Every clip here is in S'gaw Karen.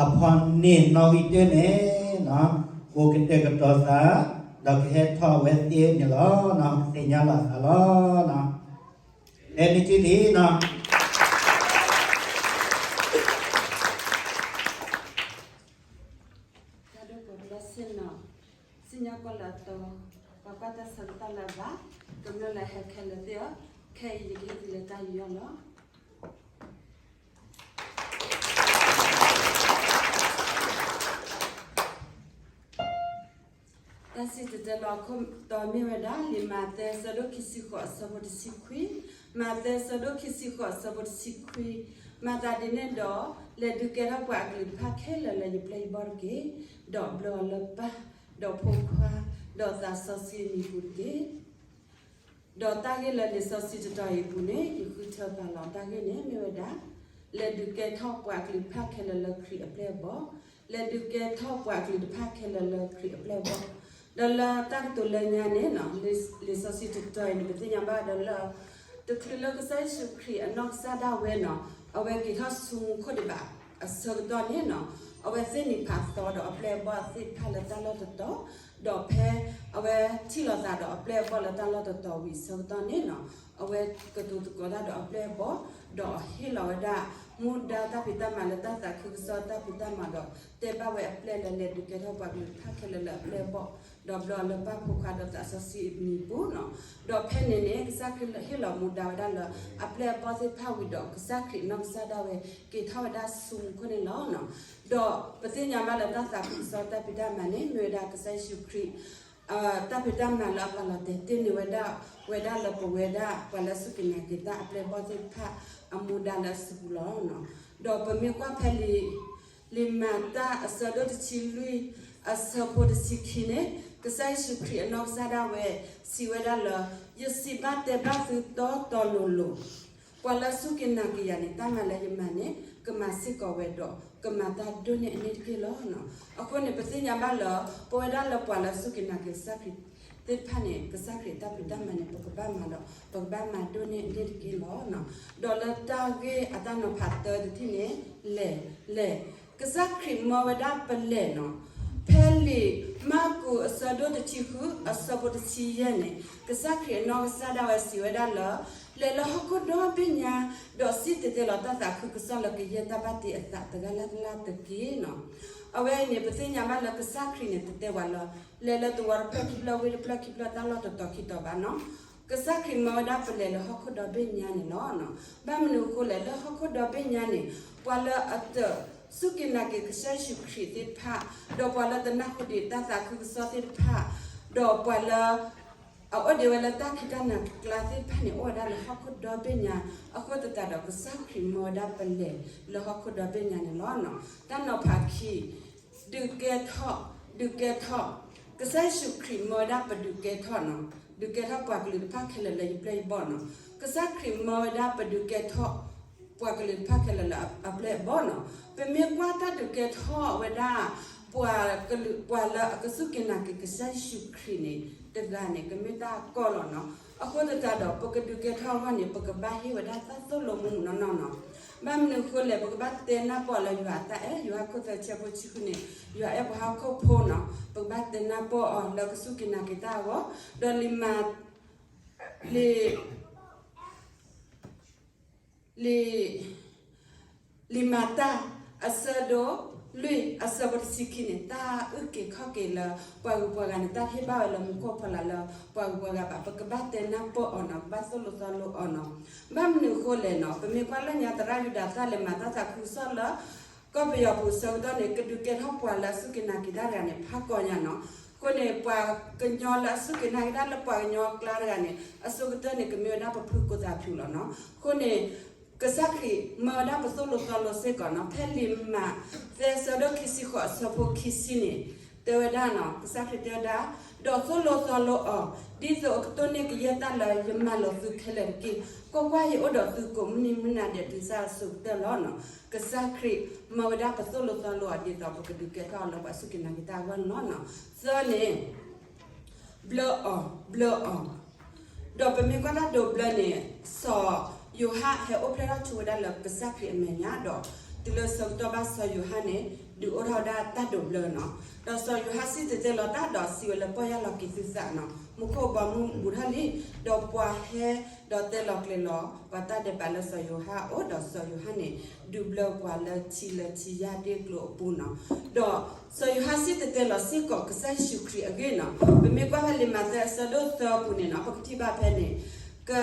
အဖီၣ်န့ၢ်နီၣ်ဂံၢ်တၢန့ၣ် အိၣ်ကတဲာ်ကတီၤသး ဒီးကဟဲထီၣ်ဝဲသ့န့ၣ်လီၤ. သ့ၣ်ညါလီၤသးလီၤ. တဲနုၢ်ထံလံနီၤ. တၢ်ဒိၣ်ကီၤဘျီစ့ၢ်နီၤ, စံၣ်ညီၣ်ကွီၢ်လၢအတီ, ပှၤကွၢ်တၢ်ဆၢကတီၢ်လၢအဘၣ်, ကမျၢၢ်လၢဟဲခဲလၢာ်သ့ၣ်ဧၢ, ခဲအံၤယကဟ့ၣ်သုလၢတၢ်ယူးယီၣ်လီၤ. တၢ်စံၣ်တဲၤတဲလီၤအခိၣ်တီမ့ၢ်ဝဲဒၣ် လံာ်မးသဲအဆၢဒိၣ်ခံဆံဃိးအဆၢဖိတဆံခွံ, မးသဲအဆၢဒိၣ်ခံဆံဃိးအဆၢဖိတဆံခွံ, မၤသးဒ်န့ၣ်ဒီး, လဲၤဒုးကဲထီၣ်ပှၤအကလုာ်တဖၣ်ခဲလၢာ်လၢယပျဲၢ်ယဘီၣ်တက့ၢ်, ဒီးဘျၢအီၤလၢပၢ်, ဒီးဖိခွါ, ဒီးသးစီဆှံအမံၤပူၤတက့ၢ်. ဒီးတၢ်ဂ့ၢ်လၢလံာ်စီဆှံတတီၤအံၤအပူၤန့ၣ် ယဃုထၢပာ်လီၤတၢ်ဂ့ၢ်န့ၣ်မ့ၢ်ဝဲဒၣ်, လဲၤဒုးကဲထီၣ်ပှၤအကလုာ်တဖၣ်ခဲလၢာ်လၢခရံာ်အပျဲၢ်အဘီၣ်, လဲၤဒုးကဲထီၣ်ပှၤအကလုာ်တဖၣ်ခဲလၢာ်လၢခရံာ်အပျဲၢ်အဘီၣ်, ဒီးလၢတၢ်ကတိၤလၢညါန့ၣ်နီၤ, လံာ်စီဆှံတတီၤအံၤန့ၣ် ပသ့ၣ်ညါဘၣ်ဒီးလၢ တချုးလၢကစၢ်ယ့ၣ်ၡူးခရံာ်အနီၢ်ကစၢ်ဒၣ်ဝဲနီၤ, အဝဲက့ၤထီၣ်ဆူမူခိၣ်ဒံးဘၣ်အဆၢကတီၢ်န့ၣ်နီၤ, အဝဲသ့ၣ်နံၤဖးသီဒီးအပျဲၢ်အဘီၣ်သ့ၣ်တဖၣ်လၢတၢ်လီၢ်တတီၤ, ဒီးဖဲအဝဲထံၣ်လိာ်သးဒီးအပျဲၢ်အဘီၣ်လၢတၢ်လီၢ်တတီၤဝံၤအဆၢကတီၢ်န့ၣ်နီၤ, အဝဲကတိၤသကိးတၢ်ဒီးအပျဲၢ်အဘီၣ်, ဒီးအဟ့ၣ်လီၤဝဲဒၣ် မူဒါတၢ်ဖံးတၢ်မၤလၢတၢ်သးခုကစီၣ်တၢ်ဖံးတၢ်မၤဒီး တဲဘၣ်ဝဲအပျဲၢ်လၢလဲၤဒုးကဲထီၣ်ပှၤကလုာ်တဖၣ်ခဲလၢာ်လၢအပျဲၢ်အဘီၣ်, ဒီးဘျၢအီၤလၢပၢ်ဖိခွါဒီးသးစီဆှံအမံၤပူၤနီၤ, ဒီးဖဲန့ၣ်န့ၣ် ကစၢ်ခရံာ်ဟ့ၣ်လီၤမူဒါဝဲဒၣ်လၢအပျဲၢ်အဘီၣ်သ့ၣ်တဖၣ်ဝံၤဒီး ကစၢ်ခရံာ်အနီၢ်ကစၢ်ဒၣ်ဝဲ က့ၤထီၣ်ဝဲဒၣ်ဆူမူခိၣ်န့ၣ်လီၤ. ဒီးပသ့ၣ်ညါဘၣ်လၢတၢ်သးခုကစီၣ်တၢ်ဖံးတၢ်မၤန့ၣ် မ့ၢ်ဝဲဒၣ်ကစၢ်ယ့ၣ်ၡူးခရံာ် တၢ်ဖံးတၢ်မၤလၢအပာ်လီၤတဲာ်တ့ၢ်န့ၢ်ဝဲဒၣ် ဝဲဒၣ်လၢပဝဲဒၣ်ပှၤလၢအစူၢ်က့ၤနာ်က့ၤတၢ်အပျဲၢ်အဘီၣ်သ့ၣ်တဖၣ်အမူဒါလၢအစုပူၤလီၤ. ဒီးပမ့ၢ်ကွၢ်ဖဲလံာ် လံာ်မၤတၢ်အဆၢဒိၣ်တဆံလွံၢ် အဆၢဖိတဆံခံန့ၣ်, ကစၢ်ယ့ၣ်ၡူးခရံာ်အနီၢ်ကစၢ်ဒၣ်ဝဲ စံးဝဲဒၣ်လၢ ယစံးဘၣ်တဲဘၣ်သုတီတီလိၤလိၤ, ပှၤလၢအစူၢ်က့ၤနာ်က့ၤယၤန့ၣ် တၢ်မၤလၢယမၤန့ၣ် ကမၤစ့ၢ်ကီးဝဲဒီး ကမၤတၢ်ဒိၣ်န့ၢ်အန့ၣ်တက့ၢ်လီၤ. အဃိန့ၣ် ပသ့ၣ်ညါဘၣ်လၢ ပဝဲဒၣ်လၢပှၤလၢအစူၢ်က့ၤနာ်က့ၤကစၢ်ခရံာ်သ့ၣ်တဖၣ်န့ၣ် ကစၢ်ခရံာ်အတၢ်ဖံးတၢ်မၤန့ၣ် ပကဘၣ်မၤဒီး ပကဘၣ်မၤဒိၣ်န့ၢ်အန့ၣ်တက့ၢ်လီၤ. ဒီးလၢတၢ်ဂ့ၢ်အတၢ်နီၤဖးတၢတထံၣ်န့ၣ် လဲၤ လဲၤ ကစၢ်ခရံာ်မၢဝဲဒၣ်ပလဲၤနီၤ, ဖဲလံာ်မၢ်ကူးအဆၢဒိၣ်တဆံဃု အဆၢဖိတဆံယဲၢ်န့ၣ် ကစၢ်ခရံာ်အနီၢ်ကစၢ်ဒၣ်ဝဲစံးဝဲဒၣ်လၢ လဲၤလၢဟီၣ်ခိၣ်ဒီဘ့ၣ်ညါ, ဒီးစံၣ်တဲၤတဲလီၤတၢ်သးခုကစီၣ်လၢကယဲၢ်တၢ်ဘၣ်တ့အသးတဂၤလၢ်လၢ်တက့ၢ်နီၤ. အဝဲအံၤန့ၣ် ပသ့ၣ်ညါဘၣ်လၢကစၢ်ခရံာ်န့ၣ် တတဲဝဲလၢ လဲၤလၢသဝီတဖျၢၣ်ခံဖျၢၣ် ဝ့ၢ်တဖျၢၣ်ခံဖျၢၣ် တၢ်လီၢ်တတီၤခံတီၤဘၣ်နီၤ. ကစၢ်ခရံာ်မၢဝဲဒၣ်ပလဲၤလၢဟီၣ်ခိၣ်ဒီဘ့ၣ်ညါန့ၣ်လီၤ. ဘၣ်မနုၤအဃိလဲၣ် လၢဟီၣ်ခိၣ်ဒီဘ့ၣ်ညါန့ၣ် ပှၤလၢအတစူၢ်က့ၤနာ်က့ၤကစၢ်ယ့ၣ်ၡူးခရံာ်သ့ၣ်တဖၣ်, ဒီးပှၤလၢတနၢ်ဟူဒံးတၢ်သးခုကစီၣ်သ့ၣ်တဖၣ်, ဒီးပှၤလၢ အအိၣ်ဒံးဝဲလၢတၢ်ခံးတၢ်နၤကျါသ့ၣ်တဖၣ်န့ၣ် အိၣ်ဝဲဒၣ်လၢဟီၣ်ခိၣ်ဒီဘ့ၣ်ညါ, အဃိသတးဒီးကစၢ်ခရံာ်မၢဝဲဒၣ်ပလဲၤလၢဟီၣ်ခိၣ်ဒီဘ့ၣ်ညါန့ၣ်လီၤ. တၢ်နီၤဖးခံ, ဒုးကဲထီၣ်, ဒုးကဲထီၣ်, ကစၢ်ယ့ၣ်ၡူးခရံာ်မၢဝဲဒၣ်ပဒုးကဲထီၣ်နီၤ, ဒုးကဲထီၣ်ပှၤကလုာ်တဖၣ်ခဲလၢာ်လၢယပျဲၢ်ယဘီၣ်နီၤ. ကစၢ်ခရံာ်မၢဝဲဒၣ်ပဒုးကဲထီၣ် ပှၤကလုာ်တဖၣ်ခဲလၢာ်လၢအပျဲၢ်အဘီၣ်နီၤ. ပမ့ၢ်ကွၢ်တၢ်ဒုးကဲထီၣ်ဝဲဒၣ် ပှၤကလုာ် ပှၤလၢအကစူၢ်က့ၤနာ်က့ၤကစၢ်ယ့ၣ်ၡူးခရံာ်န့ၣ် တဂၤန့ၣ် ကမ့ၢ်တၢ်ကီလီၤနီၤ. အဃိသတးဒီး ပကဒုးကဲထီၣ်အဂီၢ်န့ၣ် ပကဘၣ်ဟ့ၣ်ဝဲဒၣ်တၢ်သိၣ်လိမူမူနီၢ်နီၢ်နီၤ. ဘၣ်မနုၤအဃိလဲၣ် ပကဘၣ်တဲနၢ်ပၢၢ်အီၤလၢယွၤအတၢ်အဲၣ်, ယိၤဟၣ်ခိၣ်သၢဆၢဖိဆံဃုန့ၣ် ယွၤအဲၣ်ပှၤဟီၣ်ခိၣ်ဖိနီၤ. ပကဘၣ်တဲနၢ်ပၢၢ်အီၤလၢကစူၢ်က့ၤနာ်က့ၤတၢ်အဂီၢ်, ဒီးလံာ်မၤ လံာ် လံာ်မၤတၢ် အဆၢဒိၣ်လွံၢ် အဆၢဖိတဆံခံန့ၣ် တၢ်အုၣ်က့ၤခီၣ်က့ၤလၢပှၤဂုၤပှၤဂၤန့ၣ် တၢ်တဟ့ၣ်ဘၣ်ဝဲလၢမူခိၣ်ဖီလာ်လၢပှၤဂုၤပှၤဂၤဘၣ်. ပကဘၣ်တဲနၢ်ပၢၢ်အီၤနီၤ, ကဘၣ်သိၣ်လိသီလိအီၤနီၤ. ဘၣ်မနုၤအဃိလဲၣ်နီၤ, ပမ့ၢ်ကွၢ်လၢညါသရၣ်ယူဒၤသၣ်လဲၤမၤတၢ်သးခုကစီၣ်လၢ ကီၢ်ပယီၤပူၤအဆၢကတီၢ်န့ၣ် ကဒုးကဲထီၣ်ပှၤလၢအစူၢ်က့ၤနာ်က့ၤတၢ်တဂၤန့ၣ် ဖးကီညါနီၤ. အဃိန့ၣ် ပှၤကညီလၢအစူၢ်က့ၤနာ်က့ၤတၢ်လၢပှၤကညီအကျါတဂၤန့ၣ် အဆိကတၢၢ်န့ၣ် ကမ့ၢ်ဝဲဒၣ်ပဖုကိသးဖၠူၣ်လီၤနီၤ. အဃိန့ၣ် ကစၢ်ခရံာ်မၢဝဲဒၣ်ပသိၣ်လိသီလိစ့ၢ်ကီးနီၤ. ဖဲလံာ်မးသဲအဆၢဒိၣ်ခံဆံဃိးအဆၢဖိခံဆံန့ၣ် တဲဝဲဒၣ်နီၤ, ကစၢ်ခရံာ်တဲဝဲဒၣ်, ဒီးသိၣ်လိသီလိအီၤ, ဒ်သိးအကတိၢ်န့ၢ်ကယဲၢ်တၢ်လၢယမၤလိာ်သုခဲလၢာ်တက့ၢ်. ကွၢ်ကွၢ်, ယအိၣ်ဒီးသုကိးမုၢ်နံၤမုၢ်နၤဒဲးတုၤစၢ်အဆိကတၢၢ်လီၤနီၤ. ကစၢ်ခရံာ်မၢဝဲဒၣ်ပသိၣ်လိသီလိအီၤ ဒ်သိးပကဒုးကဲထီၣ်အီၤလၢပှၤစူၢ်က့ၤနာ်က့ၤတၢ်အဂီၢ်န့ၣ်လီၤနီၤ. သၢန့ၣ် ဘျၢအီၤ, ဘျၢအီၤ. ဒီးပမ့ၢ်ကွၢ်တၢ်ဒိးဘျၢန့ၣ် စီၤယိၤဟၣ်ဟဲအိၣ်ဖျဲၣ်ထီၣ်ဆိဝဲဒၣ်လၢကစၢ်ခရံာ်အမဲာ်ညါဒီး တုၤလၢဆၢကတီၢ်ဘၣ်စီၤယိၤဟၣ်န့ၣ် ဒုးအိၣ်ထီၣ်ဝဲဒၣ်တၢ်ဒိးဘျၢနီၤ. ဒီးစီၤယိၤဟၣ်စံၣ်တဲၤတဲလီၤတၢ်ဒီးစံးဝဲလၢ ပီၢ်ယၢ်လီၤက့ၤသုသးနီၤ, မူခိၣ်ဘီမုၢ်ဘူးထီၣ်လံ, ဒီးပှၤဟဲဒီးတဲလီၤကျဲၤလီၤပှၤတၢ်ဒဲးဘးလၢစီၤယိၤဟၣ်အအိၣ်, ဒီးစီၤယိၤဟၣ်န့ၣ် ဒုးဘျၢပှၤလၢထံလၢထံယၢ်ဒ့ၣ်ကျိအပူၤနီၤ. ဒီးစီၤယိၤဟၣ်စံၣ်တဲၤတဲလီၤစ့ၢ်ကီးကစၢ်ယ့ၣ်ၡူးခရံာ်အဂ့ၢ်နီၤ. ပမ့ၢ်ကွၢ်ဖဲလံာ်မးသဲအဆၢဒိၣ်သၢအပူၤန့ၣ်နီၤ, ပကထံၣ်ဘၣ်ဖဲန့ၣ် က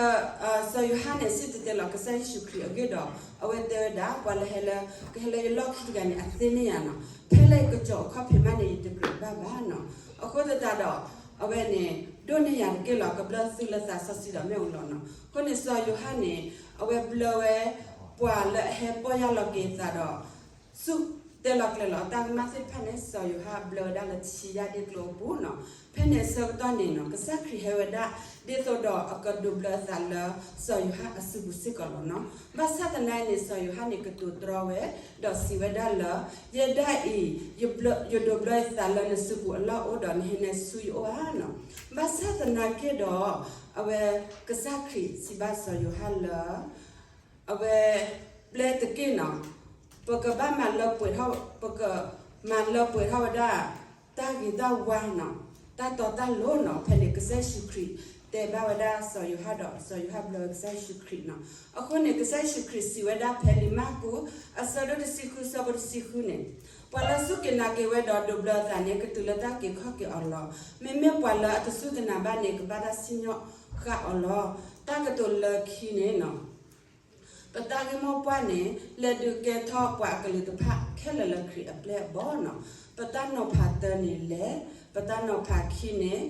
စီၤယိၤဟၣ်န့ၣ် စံၣ်တဲၤတဲလီၤကစၢ်ယ့ၣ်ၡူးခရံာ်အဂ့ၢ်ဒီး အဝဲတဲဝဲဒၣ် ပှၤလၢဟဲလၢ ကဟဲလၢယလီၢ်ခံတဂၤန့ၣ် အသ့န့ၢ်ယၤနီၤ, ဖဲလၢယကစီၤအခီၣ်ဖံးမးန့ၣ် ယတကြၢးဘၣ်ဘၣ်နီၤ. အဃိသတးဒီး အဝဲန့ၣ် ဒိၣ်န့ၢ်ယၤတက့ၢ်လီၤ, ကဘျၢသုလၢသးစီဆှံဒီးမ့ၣ်အူလီၤနီၤ. အဃိန့ၣ် စီၤယိၤဟၣ်န့ၣ် အဝဲဘျၢဝဲ ပှၤလၢအဟဲပီၢ်ယၢ်လီၤက့ၤအသးဒီး စူၢ်တဲလီၤကျဲၤလီၤအတၢ်ကမၣ်သ့ၣ်တဖၣ်န့ၣ် စီၤယိၤဟၣ်ဘျၢဝဲဒၣ်လၢထံယၢ်ဒ့ၣ်ကျိအပူၤနီၤ. ဖဲန့ၣ်အဆၢကတီၢ်န့ၣ်နီၤ ကစၢ်ခရံာ်ဟဲဝဲဒၣ် ဒ်သိးဒီးအကဒိးဘျၢအသးလၢစီၤယိၤဟၣ်အစုပူၤစ့ၢ်ကီးလီၤနီၤ. ဘၣ်ဆၣ်သနာ်က့န့ၣ် စီၤယိၤဟၣ်န့ၣ်ကတိၤတြီဝဲ ဒီးစံးဝဲဒၣ်လၢ ယဲဒၣ်အံၤ ယဘျၢ ယဒိးဘျၢယသးလၢနစုပူၤအလီၢ်အိၣ်ဒီး နဟဲနဲၣ်ဆူယအိၣ်ဧါနီၤ. ဘၣ်ဆၣ်သနာ်က့ဒီး အဝဲကစၢ်ခရံာ်စံးဘၣ်စီၤယိၤဟၣ်လၢ အဝဲ ပျဲတက့ၢ်နီၤ, ပကဘၣ်မၤလၢပှဲၤထီၣ် ပကမၤလၢပှဲၤထီၣ်ဝဲဒၣ် တၢ်ဂ့ၤတၢ်ဝါနီၤ, တၢ်တီတၢ်လိၤနီၤ. ဖဲန့ၣ်ကစၢ်ယ့ၣ်ၡူးခရံာ်တဲဘၣ်ဝဲဒၣ်စီၤယိၤဟၣ်ဒီး စီၤယိၤဟၣ်ဘျၢဝဲကစၢ်ယ့ၣ်ၡူးခရံာ်နီၤ. အဃိန့ၣ် ကစၢ်ယ့ၣ်ၡူးခရံာ်စံးဝဲဒၣ်ဖဲလံာ်မၢ်ကူး အဆၢဒိၣ်တဆံဃု ဆၢဖိတဆံဃုန့ၣ်, ပှၤလၢစူၢ်က့ၤနာ်က့ၤဝဲဒီးဒိးဘျၢအသးန့ၣ် ကတုၤလၢတၢ်က့ၤခီၣ်က့ၤအီၤလီၤ. မ့မ့ၢ်ပှၤလၢအတစူၢ်တနာ်ဘၣ်န့ၣ် ကဘၣ်တၢ်စံၣ်ညီၣ်ဃာ်အီၤလီၤ. တၢ်ကတိၤလၢခံန့ၣ်နီၤ ပတၢ်ဂ့ၢ်မိၢ်ပှၢ်န့ၣ် လဲၤဒုးကဲထီၣ်ပှၤအကလုာ်တဖၣ်ခဲလၢာ်လၢခရံာ်အပျဲၢ်အဘီၣ်နီၤ. ပတၢ်နီၤဖးသၢန့ၣ်လဲၣ်, ပတၢ်နီၤဖးခံန့ၣ်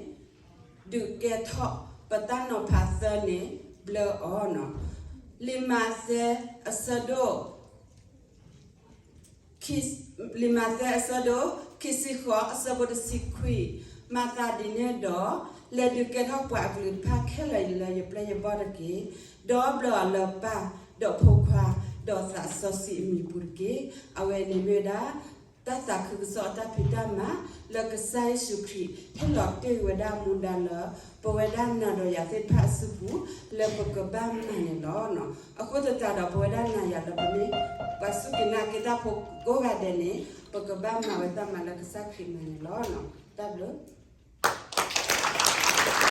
ဒုးကဲထီၣ်, ပတၢ်နီၤဖးသၢန့ၣ် ဘျၢအီၤနီၤ. လံာ်မးသဲအဆၢဒိၣ် လံာ်မးသဲအဆၢဒိၣ် ခံဆံဃိး အဆၢဖိတဆံခွံ, မၤသးဒ်န့ၣ်ဒီး လဲၤဒုးကဲထီၣ်ပှၤအကလုာ်တဖၣ်ခဲလၢာ်လၢယပျဲၢ်ယဘီၣ်တက့ၢ်. ဒီးဘျၢအီၤလၢပၢ်, ဒီးဖိခွါ, ဒီးသးစီဆှံအမံၤပူၤတက့ၢ်. အဝဲန့ၣ်မ့ၢ်ဝဲဒၣ် တၢ်သးခုကစီၣ်အတၢ်ဖံးတၢ်မၤ လၢကစၢ်ယ့ၣ်ၡူးခရံာ်ဟ့ၣ်လီၤတ့ၢ်ဝဲဒၣ်မူဒါလၢ ပဝဲဒၣ်နၤဒီးယၤသ့ၣ်တဖၣ်အစုပူၤ လၢပကဘၣ်မၤန့ၣ်လီၤ. အဃိသတးဒီး ပဝဲဒၣ်နၤယၤလၢပမ့ၢ် ပှၤစူၢ်က့ၤနာ်က့ၤတၢ်ဖိကိးဂၤဒဲးန့ၣ် ပကဘၣ်မၤဝဲတၢ်မၤလၢကစၢ်ခရံာ်မၤန့ၣ်လီၤ. တၢ်ဘျုး